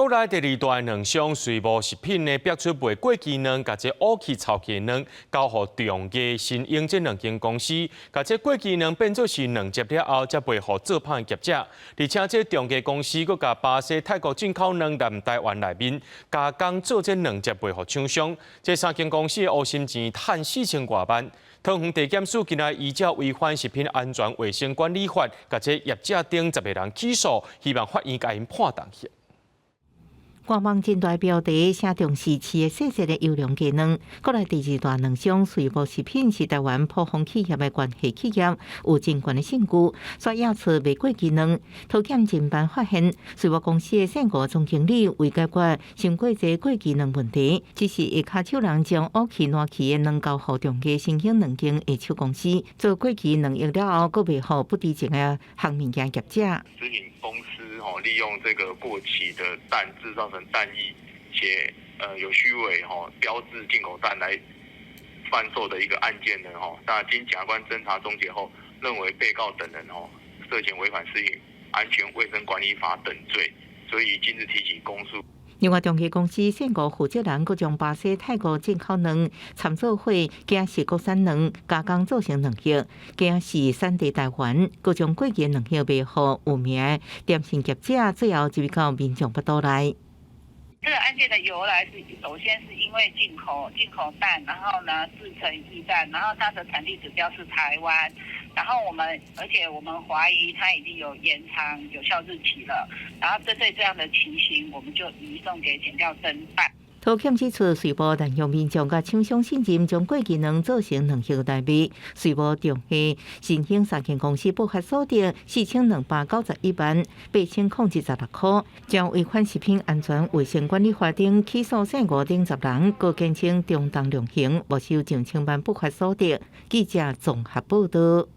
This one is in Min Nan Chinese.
國內第二大卵商瑞無食品呢，爆出賣過期卵，共這烏去臭去卵交予中藝新英這兩間公司，共這過期卵變做是卵汁了後，才賣予做麭業者。而且這中藝公司閣共巴西、泰國進口卵來台灣內面加工做這卵汁賣予廠商。這三間公司烏心錢趁四千外萬。桃園地檢署今仔依照違反食品安全衛生管理法，共這業者等10個人起訴，希望法院共𪜶判重刑。官網真大標題寫重視飼的細細的優良雞卵，國內第二大卵商瑞無食品是台灣卜蜂企業的關係企業，有真懸的證據，煞驗出賣過期卵。桃檢偵辦發現，瑞無公司的姓吳總經理為解決傷過濟過期卵問題，指示下跤手人將烏去爛去的卵交予中藝新興兩間下手公司做過期卵液了後，閣賣予不知情的烘物件業者。食品公司吼利用這個過期的蛋製造成蛋液，且有虛偽吼標誌進口蛋來販售的一個案件呢吼，那經檢察官偵查終結後，認為被告等人吼涉嫌違反食品安全衛生管理法等罪，所以今日提起公訴。另外，中藝公司姓吳負責人閣將巴西、泰國進口卵摻做伙，驚是國產卵加工做成卵液，驚是產地台灣，閣將過期卵液賣予有名的點心業者，最後入去到民眾腹肚內。這個案件的由來是，首先是因為進口蛋，然後呢製成液蛋，然後它的產地指標是台灣，然後我們而且我們懷疑它已經有延長有效日期了，然後針對這樣的情形，我們就移送給檢調偵辦。桃檢指出，瑞無濫用民眾佮廠商信任，將過期卵做成卵液來賣。瑞無中藝新興三間公司不法所得4291萬8116塊，將違反食品安全衛生管理法等起訴姓吳等10人，閣減輕中重量刑，沒收上千萬不法所得。記者綜合報道。